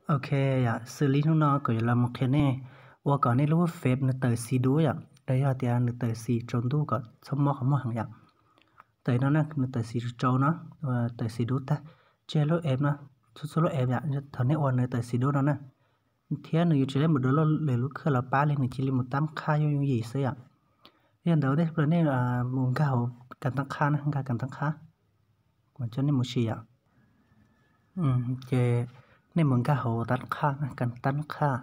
Ok yom, xws li hnub no kuv yuav los mus qhia nej ua kom nej lub Face nws tawm xis dub yom, los yog tias nws tawm xis tsaus ntuj kom txhob mob qhov muag heev yom. Tawm no na, nws tawm xis tsaus tsaus no, tawm xis dub tag, tseg lub app no, txhua txhua lub app yom, thaum nej ua nws tawm xis dub no na. Thiab nws yuav tsis lej mus download lwm lub khawj los pab li, nws cia li mus tab qhaj yooj yooj yim xwb yom. Yog ntawd tej zaum nej mus nkag hauv kas tab qhaj na, nkag kas tab qhaj, kuv coj nej mus sim yom. Ces nej mus nkag hauv tab qhaj, kas tab qhaj.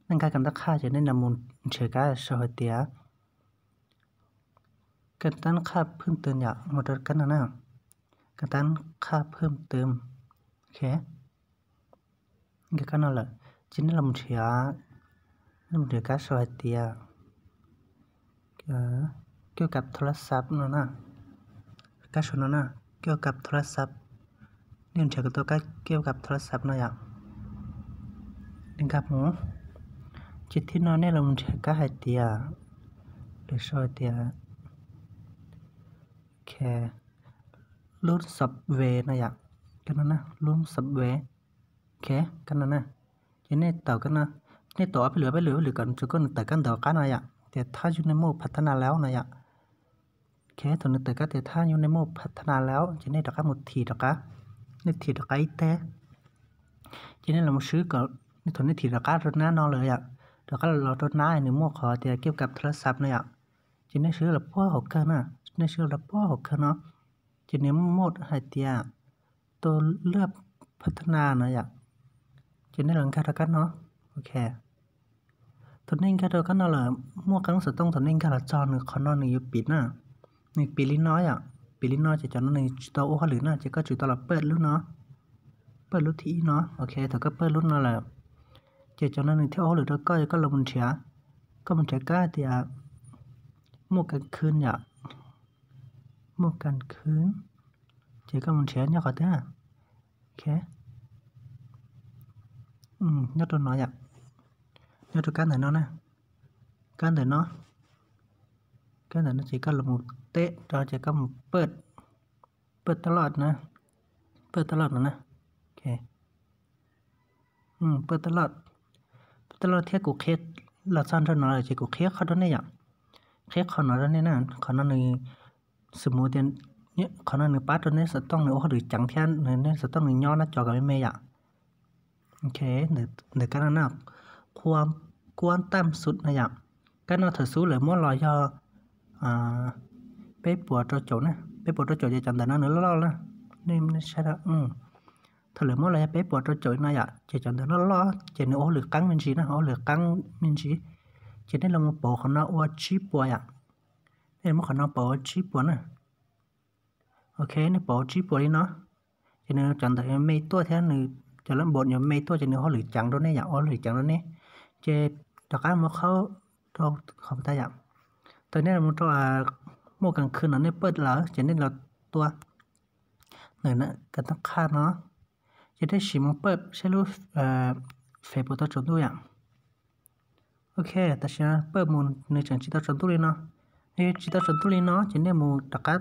Nej nkag kas tab qhaj ces nej los mus nrhiav kab sau hais tias kas tab qhaj phwj twm yom, mus rau kab no na, kas tab qhaj phwj twm. Ok, nkag kab no lawm ces nej los nrhiav, nej mus nrhiav kab sau hais tias kiu kav tho lab xav no na, kab sau no na, kiu kav tho lab xav. Nej nrhiav kom tau kab kiu kav tho lab xav no yom. Nej nkag mus, ces thib no nej los nrhiav kab hais tias, lwm sau hais tias lub xav ve no yom, kab no na, lub xav ve. Ok, kab no na, ces nej tau kab no, nej tau ob peb lwm ob peb lwm peb lwm kom txog koj nws tawm kab ntawv qab no yom, tias thab yus nej muaj phav thab nas laub no yom. Ok, thaum nws tawm kab tias thab yus nej muaj phav thab nas laub ces nej rov qab mus thim rov qab, nej thim rov qab ib teg. Ces nej los swb kom, thaum nej thim rov qab rau nab no lawm yom, rov qab los rau nab nws muaj qhov tias kiu kav tho lab xav no yom, ces nej swb los puag hauv kawg na, nej swb los puag hauv kawg no, ces nws muaj hais tias tus lwaj phav thab nas no yom, ces nej los nkag rau kab no. Ok, thaum nej nkag rau kab no lawm, muaj qee lub xov tooj thaum nej nkag los txog nws qhov no nws yuav piv na, nws piv li no yom, piv li no ces cov no nws tsis tau ua hauj lwm na, ces koj tsum tau los pawj lub no, pawj lub thib ib no. Ok, thaum koj pawj lub no lawm, ces cov no nws thiaj ua hauj lwm rau koj, koj los mus nrhiav, koj mus nrhiav kab tias muaj kas khw yom, muaj kas khw, ces koj mus nrhiav nyob qhov twg? Ok, nyob rau no yom, nyob rau kab ntawm no na, kab ntawm no, kab ntawm no ces koj los mus teb rau ces koj mus pawj, pawj tab loj na, pawj tab loj no na. Ok, pawj tab loj, pawj tab loj thiab kuv qhia los txog nrho no lawm ces kuv qhib qhov rau nej yom, qhib qhov no rau nej na, qhov no nws, xws mus tias qhov no nws pab rau nej xov tooj nws ua hauj lwm ceev thiab nej xov tooj nws nyob nab co kom me me yom. Ok, ntawm kab no na, qhua kuab tam xub no yom, kab no thaum xub lawv muab los yog peb puas rau caum na, peb puas rau caum ces cov ntawm no nws loj loj na, nej saib, thaum lawv muab los yog peb puas rau caum no yom, ces cov ntawm loj loj ces nws ua hauj lwm qeeb me ntsis na, ua hauj lwm qeeb me ntsis, ces nej los mus pauv qhov no ua tsib puas yom, nej los muab qhov no pauv ua tsib puas na. Ok, nej pauv tsib puas li no, ces nws cov ntawm yuav me tuaj thiab nws cov lab npaum yuav me tuaj ces nws ua hauj lwm ceev rau nej yom, ua hauj lwm ceev rau nej. Ces rov qab mus qhaub rau qhov tas yom, thaum nej los rau muaj kas khw no nej pawj lawm ces nej los tua ntawm kas tab qhaj no, ces nej sim mus pawj saib lub Face puas tau tsaus ntuj yom. Ok, tam sim no pawj mus nws tseem tsis tau tsaus ntuj li no. Nws tsis tau tsaus ntuj li no ces nej mus rov qab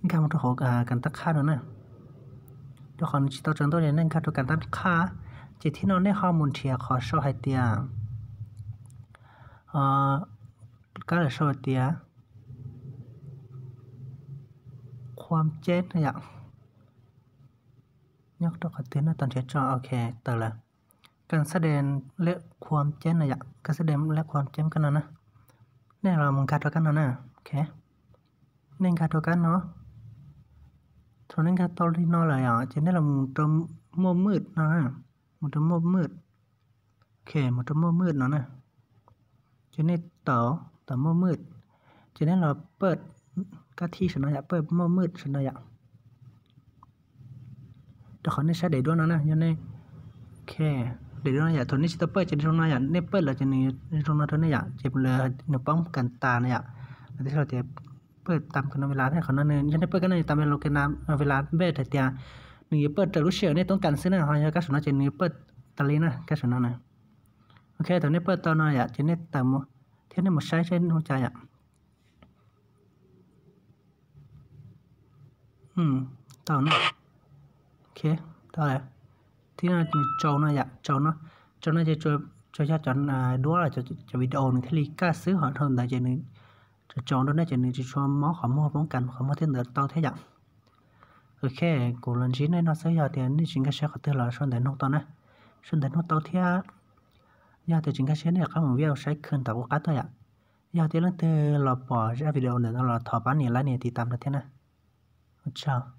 nkag mus rau hauv kas tab qhaj no na. Rau qhov nws tsis tau tsaus ntuj ces nej nkag rau kas tab qhaj, ces thib no nej ho mus nrhiav qhov sau hais tias, kab lawv sau hais tias qhuam ceb no yom. Nyob rau qhov twg no tau nrhiav tso, ok, tawm lawm. Kas xab des lej qhuam ceb no yom, kas xab des lej qhuam ceb kab no na. Nej los mus nkag rau kab no na, ok. Nej nkag rau kab no, thaum nej nkag tau li no lawm yom, ces nej los mus rau muaj mwj no, mus rau muaj mwj, ok, mus rau muaj mwj no na. Ces nej tau tau muaj mwj, ces nej los pawj kab thib saum no yom, pawj muaj mwj saum no yom. Rau qhov nej saib daim duab no na, yog nej, ok, daim duab no yom, thaum nej tsis tau pawj ces zoo no yom, nej pawj lawm ces nws zoo no rau nej yom, ces lawv nws poob kas tas no yom, lawv thiaj tias pawj tam kas no ves las thiab qhov no nws, yog nej pawj kab no tam ves las, ves las npej hais tias nws yuav pawj raws lub sij hawm nej toob kas xwb na, ho yog kab saum no ces nws yuav pawj tas li na, kab saum no na. Ok, thaum nej pawj tau no yom, ces nej tawm mus thiab nej mus saib saib nws ua cas yom. Tau na. Ok, tau lawm. Thiab nws tsau no yom, tsau no, tsau no ces tsuas yog cov duab los cov video nws thiaj li kaj xwb, ho dhau ntawd ces nws tsuas tsau rau nej ces nws tsis tshua mob qhov muag, poob kas qhov muag thiab ntawd tau thiab yom. Ok, kuv los ntsib nej no xwb, yog tias nej tsis nkag siab qhov twg los sau ntawv nug tau na, sau ntawv nug tau thiab. Yog tias tsis nkag siab nej rov qab mus view saib khwv tom kuv qab tuaj yom. Yog tias leej twg los pom zaj video ntawm no los thov pab nias like nias tiv tam no thiab na. Ua tsaug.